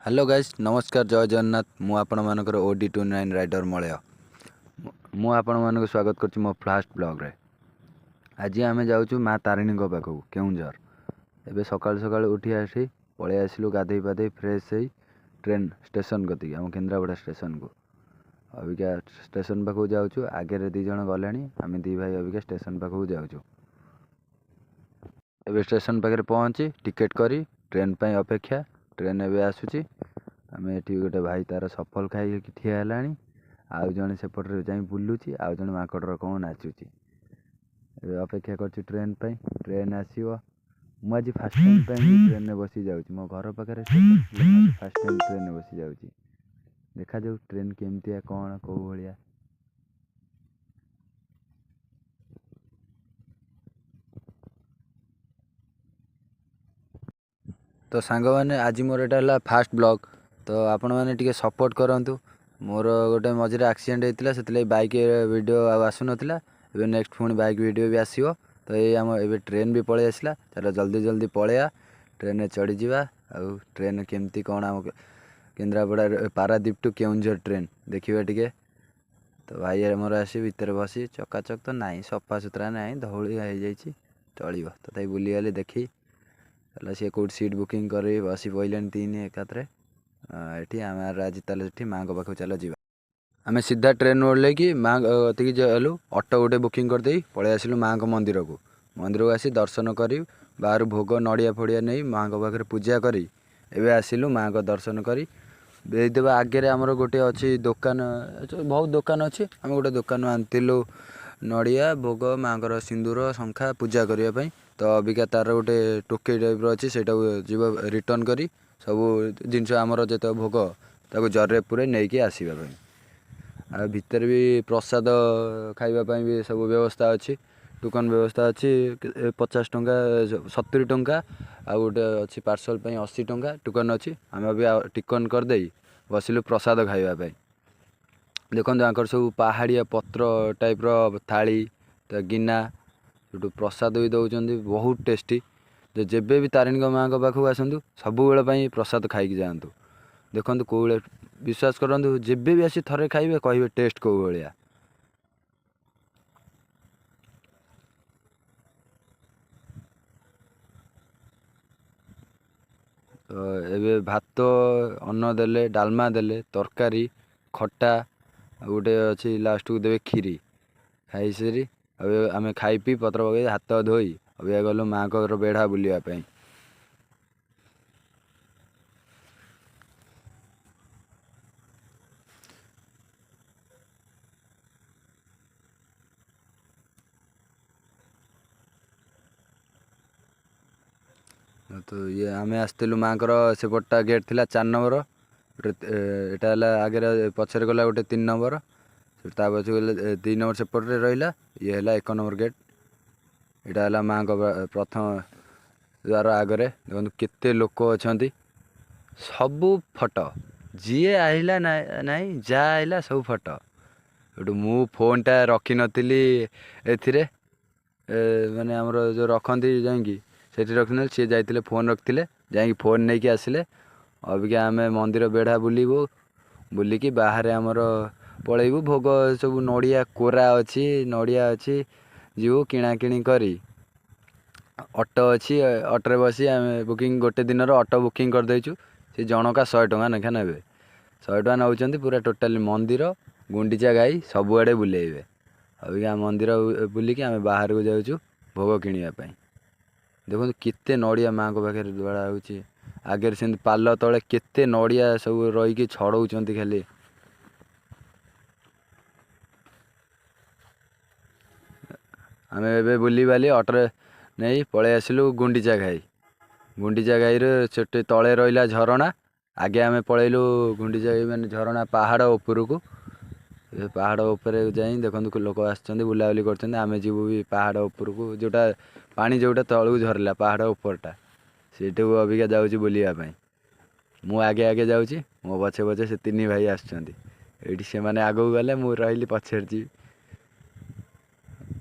Hello guys, ନମସ୍କାର, ଜୟ ଜଗନ୍ନାଥ। ମୁଁ ଆପଣମାନଙ୍କର OD 29 rider ମଳୟ। ମୁଁ ଆପଣମାନଙ୍କୁ ସ୍ୱାଗତ କରୁଛି ମୋ ଫାଷ୍ଟ ବ୍ଲଗ୍ରେ। ଆଜି ଆମେ ଯାଉଛୁ ମା ତାରିଣୀଙ୍କ ପାଖକୁ, କେଉଁଝର। ଏବେ ସକାଳୁ ସକାଳୁ ଉଠି ଆସି ପଳେଇ ଆସିଲୁ, ଗାଧେଇ ପାଧେଇ ଫ୍ରେଶ୍ ହେଇ ଟ୍ରେନ୍ ଷ୍ଟେସନ୍ କତିକି, ଆମ କେନ୍ଦ୍ରାପଡ଼ା ଷ୍ଟେସନକୁ। ଅବିକା ଷ୍ଟେସନ୍ ପାଖକୁ ଯାଉଛୁ। ଆଗରେ 2 ଜଣ ଗଲେଣି, ଆମେ 2 ଭାଇ ଅବିକା ଷ୍ଟେସନ୍ ପାଖକୁ ଯାଉଛୁ। ଏବେ ଷ୍ଟେସନ୍ ପାଖରେ ପହଞ୍ଚି ଟିକେଟ୍ କରି ଟ୍ରେନ୍ ପାଇଁ ଅପେକ୍ଷା। ଟ୍ରେନ୍ ଏବେ ଆସୁଛି। ଆମେ ଏଠି ଗୋଟେ ଭାଇ ତାର ସଫଲ ଖାଇକି ଠିଆ ହେଲାଣି, ଆଉ ଜଣେ ସେପଟରେ ଯାଇ ବୁଲୁଛି, ଆଉ ଜଣେ ମାଙ୍କଡ଼ର କ'ଣ ନାଚୁଛି। ଏବେ ଅପେକ୍ଷା କରୁଛୁ ଟ୍ରେନ୍ ପାଇଁ, ଟ୍ରେନ୍ ଆସିବ। ମୁଁ ଆଜି ଫାର୍ଷ୍ଟ ଟାଇମ୍ ପାଇଁ ଟ୍ରେନ୍ରେ ବସି ଯାଉଛି। ମୋ ଘର ପାଖରେ ଷ୍ଟେସନ୍ ଥିଲେ, ମୁଁ ଆଜି ଫାର୍ଷ୍ଟ ଟାଇମ୍ ଟ୍ରେନ୍ରେ ବସି ଯାଉଛି। ଦେଖାଯାଉ ଟ୍ରେନ୍ କେମିତିଆ, କ'ଣ କେଉଁ ଭଳିଆ। ତ ସାଙ୍ଗମାନେ, ଆଜି ମୋର ଏଇଟା ହେଲା ଫାର୍ଷ୍ଟ ବ୍ଲଗ୍, ତ ଆପଣମାନେ ଟିକେ ସପୋର୍ଟ କରନ୍ତୁ। ମୋର ଗୋଟେ ମଝିରେ ଆକ୍ସିଡେଣ୍ଟ ହେଇଥିଲା, ସେଥିଲାଗି ବାଇକ୍ ଭିଡ଼ିଓ ଆଉ ଆସୁନଥିଲା। ଏବେ ନେକ୍ସଟ ପୁଣି ବାଇକ୍ ଭିଡ଼ିଓ ବି ଆସିବ। ତ ଏଇ ଆମ ଏବେ ଟ୍ରେନ୍ ବି ପଳେଇ ଆସିଲା। ଚାଲ ଜଲ୍ଦି ଜଲ୍ଦି ପଳେଇବା, ଟ୍ରେନ୍ରେ ଚଢ଼ିଯିବା। ଆଉ ଟ୍ରେନ୍ କେମିତି କ'ଣ, ଆମ କେନ୍ଦ୍ରାପଡ଼ା ପାରାଦ୍ୱୀପ ଟୁ କେଉଁଝର ଟ୍ରେନ୍ ଦେଖିବା ଟିକେ। ତ ଭାଇ ଆମର ଆସି ଭିତରେ ବସି, ଚକାଚକ ତ ନାହିଁ, ସଫାସୁତୁରା ନାହିଁ, ଧଉଳି ହେଇଯାଇଛି, ଚଳିବ ତଥାପି ବୁଲିବାଲି ଦେଖି। ହେଲା ସିଏ କେଉଁଠି ସିଟ୍ ବୁକିଂ କରି ବସି ପଡ଼ିଲେଣି ତିନି ଏକାଥରେ। ଏଠି ଆମେ ଆଜି ତାହେଲେ ସେଠି ମାଆଙ୍କ ପାଖକୁ ଚାଲ ଯିବା। ଆମେ ସିଧା ଟ୍ରେନ୍ ଓହ୍ଲେଇକି ମାଆଙ୍କ କତିକି ଗଲୁ, ଅଟୋ ଗୋଟେ ବୁକିଂ କରିଦେଇ ପଳେଇ ଆସିଲୁ ମାଆଙ୍କ ମନ୍ଦିରକୁ। ମନ୍ଦିରକୁ ଆସି ଦର୍ଶନ କରି ବାହାରୁ ଭୋଗ ନଡ଼ିଆ ଫଡ଼ିଆ ନେଇ ମାଆଙ୍କ ପାଖରେ ପୂଜା କରି ଏବେ ଆସିଲୁ ମାଆଙ୍କ ଦର୍ଶନ କରି। ଦେଇଦେବା ଆଗରେ ଆମର ଗୋଟେ ଅଛି ଦୋକାନ, ବହୁତ ଦୋକାନ ଅଛି। ଆମେ ଗୋଟେ ଦୋକାନରୁ ଆଣିଥିଲୁ ନଡ଼ିଆ ଭୋଗ, ମାଆଙ୍କର ସିନ୍ଦୁର ଶଙ୍ଖା ପୂଜା କରିବା ପାଇଁ। ତ ଅବିକା ତାର ଗୋଟେ ଟୋକେଇ ଟାଇପ୍ର ଅଛି, ସେଇଟାକୁ ଯିବ ରିଟର୍ଣ୍ଣ କରି ସବୁ ଜିନିଷ ଆମର ଯେତେକ ଭୋଗ ତାକୁ ଜରିରେ ପୁରେଇ ନେଇକି ଆସିବା ପାଇଁ। ଆଉ ଭିତରେ ବି ପ୍ରସାଦ ଖାଇବା ପାଇଁ ବି ସବୁ ବ୍ୟବସ୍ଥା ଅଛି, ଟୋକନ୍ ବ୍ୟବସ୍ଥା ଅଛି। 50 ଟଙ୍କା, 70 ଟଙ୍କା, ଆଉ ଗୋଟେ ଅଛି ପାର୍ସଲ୍ ପାଇଁ 80 ଟଙ୍କା ଟୋକନ୍ ଅଛି। ଆମେ ବି ଟିକନ୍ କରିଦେଇ ବସିଲୁ ପ୍ରସାଦ ଖାଇବା ପାଇଁ। ଦେଖନ୍ତୁ ଆଙ୍କର ସବୁ ପାହାଡ଼ିଆ ପତ୍ର ଟାଇପ୍ର ଥାଳି, ତ ଗିନା, ସେଠୁ ପ୍ରସାଦ ବି ଦେଉଛନ୍ତି, ବହୁତ ଟେଷ୍ଟି। ଯେବେ ବି ତାରିଣୀଙ୍କ ମାଆଙ୍କ ପାଖକୁ ଆସନ୍ତୁ, ସବୁବେଳ ପାଇଁ ପ୍ରସାଦ ଖାଇକି ଯାଆନ୍ତୁ। ଦେଖନ୍ତୁ କେଉଁ ଭଳିଆ, ବିଶ୍ୱାସ କରନ୍ତୁ ଯେବେ ବି ଆସି ଥରେ ଖାଇବେ କହିବେ ଟେଷ୍ଟ କେଉଁ ଭଳିଆ। ତ ଏବେ ଭାତ ଅନ୍ନ ଦେଲେ, ଡାଲମା ଦେଲେ, ତରକାରୀ, ଖଟା, ଆଉ ଗୋଟେ ଅଛି ଲାଷ୍ଟକୁ ଦେବେ କ୍ଷୀରି। ଖାଇସାରି ଆଉ ଆମେ ଖାଇ ପିଇ ପତ୍ର ପକାଇ ହାତ ଧୋଇ ଅବିକା ଗଲୁ ମାଆଙ୍କର ବେଢ଼ା ବୁଲିବା ପାଇଁ। ତ ଇଏ ଆମେ ଆସିଥିଲୁ ମାଆଙ୍କର ସେପଟଟା ଗେଟ୍ ଥିଲା 4 ନମ୍ବର, ଗୋଟେ ଏଇଟା ହେଲା ଆଗରେ, ପଛରେ ଗଲା ଗୋଟେ 3 ନମ୍ବର, ତା ପଛକୁ ଗଲେ 2 ନମ୍ବର ସେପଟରେ ରହିଲା, ଇଏ ହେଲା 1 ନମ୍ବର ଗେଟ୍। ଏଇଟା ହେଲା ମାଆଙ୍କ ପ୍ରଥମ ଦ୍ୱାର ଆଗରେ। ଦେଖନ୍ତୁ କେତେ ଲୋକ ଅଛନ୍ତି, ସବୁ ଫଟୋ, ଯିଏ ଆଇଲା ନାଇଁ ଯାହା ଆଇଲା ସବୁ ଫଟୋ। ଏଠୁ ମୁଁ ଫୋନ୍ଟା ରଖିନଥିଲି ଏଥିରେ, ମାନେ ଆମର ଯେଉଁ ରଖନ୍ତି ଯାଇକି ସେଠି ରଖିନଥିଲି, ସିଏ ଯାଇଥିଲେ ଫୋନ୍ ରଖିଥିଲେ, ଯାଇକି ଫୋନ୍ ନେଇକି ଆସିଲେ। ଅବିକା ଆମେ ମନ୍ଦିର ବେଢ଼ା ବୁଲିବୁ, ବୁଲିକି ବାହାରେ ଆମର ପଳେଇବୁ। ଭୋଗ ସବୁ ନଡ଼ିଆ କୋରା ଅଛି, ନଡ଼ିଆ ଅଛି, ଯିବୁ କିଣାକିଣି କରି। ଅଟୋ ଅଛି, ଅଟୋରେ ବସି ଆମେ ବୁକିଂ ଗୋଟେ ଦିନର ଅଟୋ ବୁକିଂ କରିଦେଇଛୁ। ସେ ଜଣକା 100 ଟଙ୍କା ଲେଖା ନେବେ, 100 ଟଙ୍କା ନେଉଛନ୍ତି ପୁରା ଟୋଟାଲି ମନ୍ଦିର, ଗୁଣ୍ଡିଚା ଘାଇ ସବୁଆଡ଼େ ବୁଲେଇବେ। ଅବିକା ମନ୍ଦିର ବୁଲିକି ଆମେ ବାହାରକୁ ଯାଉଛୁ ଭୋଗ କିଣିବା ପାଇଁ। ଦେଖନ୍ତୁ କେତେ ନଡ଼ିଆ ମାଆଙ୍କ ପାଖରେ ଦୋଳା ହେଉଛି, ଆଗରେ ସେମିତି ପାଲ ତଳେ କେତେ ନଡ଼ିଆ ସବୁ ରହିକି ଛଡ଼ଉଛନ୍ତି ଖାଲି। ଆମେ ଏବେ ବୁଲିବାଲି ଅଟୋରେ ନେଇ ପଳେଇ ଆସିଲୁ ଗୁଣ୍ଡିଚା ଘାଇ। ଗୁଣ୍ଡିଚା ଘାଇରେ ସେଠି ତଳେ ରହିଲା ଝରଣା, ଆଗେ ଆମେ ପଳେଇଲୁ ଗୁଣ୍ଡିଚା ଘାଇ ମାନେ ଝରଣା ପାହାଡ଼ ଉପରକୁ। ଏ ପାହାଡ଼ ଉପରେ ଯାଇ ଦେଖନ୍ତୁ ଲୋକ ଆସିଛନ୍ତି, ବୁଲାବୁଲି କରୁଛନ୍ତି। ଆମେ ଯିବୁ ବି ପାହାଡ଼ ଉପରକୁ, ଯେଉଁଟା ପାଣି ଯେଉଁଟା ତଳକୁ ଝରିଲା ପାହାଡ଼ ଉପରଟା, ସେଇଟାକୁ ଅବିକା ଯାଉଛି ବୁଲିବା ପାଇଁ। ମୁଁ ଆଗେ ଆଗେ ଯାଉଛି, ମୋ ପଛେ ପଛେ ସେ 3 ଭାଇ ଆସୁଛନ୍ତି। ଏଇଠି ସେମାନେ ଆଗକୁ ଗଲେ, ମୁଁ ରହିଲି ପଛରେ ଯିବି।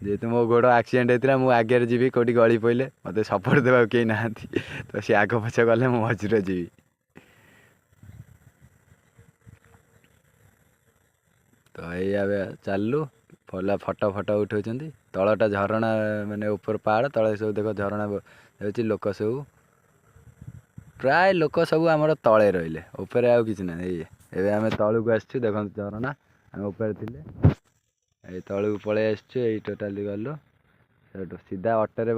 ଯେହେତୁ ମୋ ଗୋଡ଼ ଆକ୍ସିଡେଣ୍ଟ ହେଇଥିଲା, ମୁଁ ଆଗରେ ଯିବି, କେଉଁଠି ଗଳି ପଡ଼ିଲେ ମୋତେ ସପୋର୍ଟ ଦେବାକୁ କେହି ନାହାନ୍ତି, ତ ସେ ଆଗ ପଛ ଗଲେ ମୁଁ ମଝିରେ ଯିବି। ତ ଏଇ ଏବେ ଚାଲିଲୁ, ଭଲ ଫଟୋ ଫଟୋ ଉଠାଉଛନ୍ତି। ତଳଟା ଝରଣା, ମାନେ ଉପର ପାହାଡ଼, ତଳେ ସବୁ ଦେଖ ଝରଣା ହେଉଛି। ଲୋକ ସବୁ, ପ୍ରାୟ ଲୋକ ସବୁ ଆମର ତଳେ ରହିଲେ, ଉପରେ ଆଉ କିଛି ନାହିଁ। ଏଇ ଏବେ ଆମେ ତଳକୁ ଆସିଛୁ, ଦେଖନ୍ତୁ ଝରଣା। ଆମେ ଉପରେ ଥିଲେ, ଏଇ ତଳକୁ ପଳେଇ ଆସିଛୁ। ଏଇ ଟୋଟାଲି ଗଲୁ, ସେଠୁ ସିଧା ଅଟୋରେ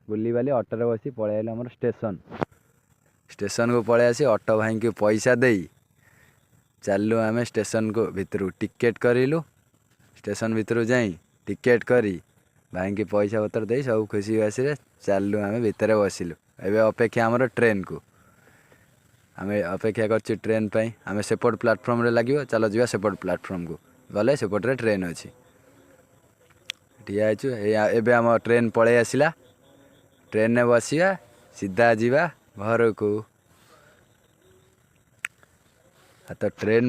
ବୁଲିବାଲି ଅଟୋରେ ବସି ପଳେଇ ଆଇଲୁ ଆମର ଷ୍ଟେସନ। ଷ୍ଟେସନକୁ ପଳେଇ ଆସି ଅଟୋ ଭାଇଙ୍କୁ ପଇସା ଦେଇ ଚାଲିଲୁ ଆମେ ଷ୍ଟେସନକୁ ଭିତରକୁ। ଟିକେଟ୍ କରିଲୁ, ଷ୍ଟେସନ ଭିତରକୁ ଯାଇ ଟିକେଟ୍ କରି ଭାଇଙ୍କି ପଇସା ପତ୍ର ଦେଇ ସବୁ ଖୁସି ବାସିରେ ଚାଲିଲୁ ଆମେ, ଭିତରେ ବସିଲୁ। ଏବେ ଅପେକ୍ଷା ଆମର ଟ୍ରେନ୍କୁ। ଆମେ ଅପେକ୍ଷା କରିଛୁ ଟ୍ରେନ୍ ପାଇଁ। ଆମେ ସେପଟ ପ୍ଲାଟଫର୍ମରେ ଲାଗିବ, ଚାଲ ଯିବା ସେପଟ ପ୍ଲାଟଫର୍ମକୁ। ଗଲେ ସେପଟରେ ଟ୍ରେନ୍ ଅଛି। ଠିଆ ହେଇଛୁ। ଏଇ ଏବେ ଆମ ଟ୍ରେନ୍ ପଳେଇ ଆସିଲା। ଟ୍ରେନ୍ରେ ବସିବା, ସିଧା ଯିବା ଘରକୁ। ଆଉ ତ ଟ୍ରେନ୍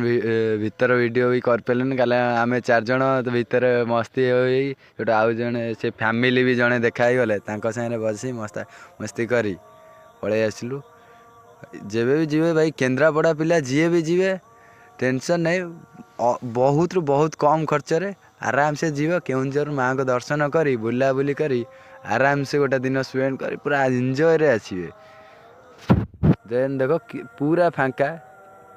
ଭିତର ଭିଡ଼ିଓ ବି କରିପାରିଲୁନି, କାରଣ ଆମେ ଚାରିଜଣ ଭିତରେ ମସ୍ତି ହୋଇ ଗୋଟେ, ଆଉ ଜଣେ ସେ ଫ୍ୟାମିଲି ବି ଜଣେ ଦେଖା ହେଇଗଲେ, ତାଙ୍କ ସାଙ୍ଗରେ ବସି ମସ୍ତା ମସ୍ତି କରି ପଳେଇ ଆସିଲୁ। ଯେବେ ବି ଯିବେ ଭାଇ, କେନ୍ଦ୍ରାପଡ଼ା ପିଲା ଯିଏ ବି ଯିବେ, ଟେନସନ୍ ନାହିଁ। ବହୁତରୁ ବହୁତ କମ୍ ଖର୍ଚ୍ଚରେ ଆରାମସେ ଯିବ। କେଉଁଝର ମାଆଙ୍କ ଦର୍ଶନ କରି, ବୁଲାବୁଲି କରି, ଆରାମସେ ଗୋଟେ ଦିନ ସ୍ପେଣ୍ଡ କରି ପୁରା ଏନ୍ଜୟରେ ଆସିବେ। ଦେନ୍ ଦେଖ, ପୁରା ଫାଙ୍କା,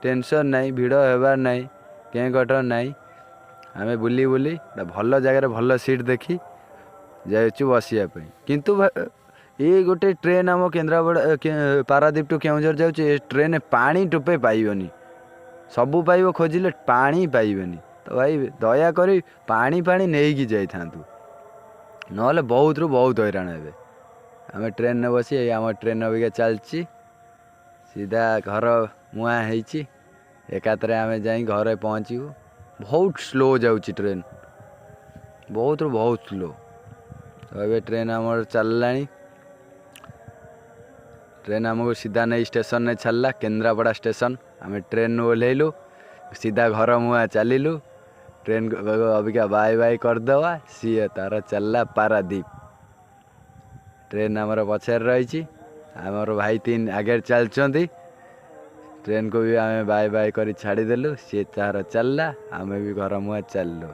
ଟେନସନ୍ ନାହିଁ, ଭିଡ଼ ହେବାର ନାହିଁ, କେଁ କଟର ନାହିଁ। ଆମେ ବୁଲି ବୁଲି ଗୋଟେ ଭଲ ଜାଗାରେ ଭଲ ସିଟ୍ ଦେଖି ଯାଇଛୁ ବସିବା ପାଇଁ। କିନ୍ତୁ ଏ ଗୋଟେ ଟ୍ରେନ୍ ଆମ କେନ୍ଦ୍ରାପଡ଼ା ପାରାଦ୍ୱୀପ ଟୁ କେଉଁଝର ଯାଉଛି, ଏ ଟ୍ରେନ୍ ପାଣି ଟୋପେ ପାଇବନି। ସବୁ ପାଇବ ଖୋଜିଲେ, ପାଣି ପାଇବେନି। ତ ଭାଇ, ଦୟାକରି ପାଣି ଫାଣି ନେଇକି ଯାଇଥାନ୍ତୁ, ନହେଲେ ବହୁତରୁ ବହୁତ ହଇରାଣ ହେବେ। ଆମେ ଟ୍ରେନ୍ରେ ବସି, ଏଇ ଆମ ଟ୍ରେନ୍ ଅବିକା ଚାଲିଛି, ସିଧା ଘର ମୁହାଁ ହେଇଛି। ଏକାଥରେ ଆମେ ଯାଇ ଘରେ ପହଞ୍ଚିବୁ। ବହୁତ ସ୍ଲୋ ଯାଉଛି ଟ୍ରେନ୍, ବହୁତରୁ ବହୁତ ସ୍ଲୋ। ତ ଏବେ ଟ୍ରେନ୍ ଆମର ଚାଲିଲାଣି। ଟ୍ରେନ୍ ଆମକୁ ସିଧା ନେଇ ଷ୍ଟେସନରେ ଛାଡ଼ିଲା, କେନ୍ଦ୍ରାପଡ଼ା ଷ୍ଟେସନ। ଆମେ ଟ୍ରେନ୍ରୁ ଓହ୍ଲେଇଲୁ, ସିଧା ଘର ମୁହାଁ ଚାଲିଲୁ। ଟ୍ରେନ୍ ଅବିକା ବାଏ ବାଏ କରିଦେବା, ସିଏ ତାର ଚାଲିଲା ପାରାଦ୍ୱୀପ। ଟ୍ରେନ୍ ଆମର ପଛରେ ରହିଛି, ଆମର ଭାଇ ତିନି ଆଗରେ ଚାଲିଛନ୍ତି। ଟ୍ରେନ୍କୁ ବି ଆମେ ବାଏ ବାଏ କରି ଛାଡ଼ିଦେଲୁ। ସିଏ ତାର ଚାଲିଲା, ଆମେ ବି ଘର ମୁହାଁ ଚାଲିଲୁ।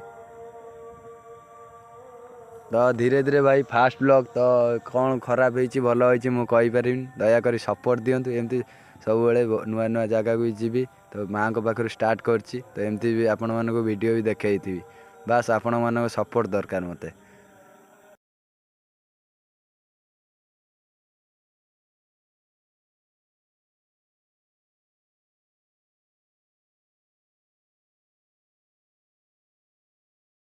ତ ଧୀରେ ଧୀରେ ଭାଇ, ଫାଷ୍ଟ ବ୍ଲଗ୍ ତ, କ'ଣ ଖରାପ ହେଇଛି ଭଲ ହେଇଛି ମୁଁ କହିପାରିବିନି। ଦୟାକରି ସପୋର୍ଟ ଦିଅନ୍ତୁ। ଏମିତି ସବୁବେଳେ ନୂଆ ନୂଆ ଜାଗାକୁ ବି ଯିବି। ତ ମାଆଙ୍କ ପାଖରୁ ଷ୍ଟାର୍ଟ କରିଛି, ତ ଏମିତି ବି ଆପଣମାନଙ୍କୁ ଭିଡ଼ିଓ ବି ଦେଖେଇଥିବି। ବାସ୍, ଆପଣମାନଙ୍କ ସପୋର୍ଟ ଦରକାର ମୋତେ।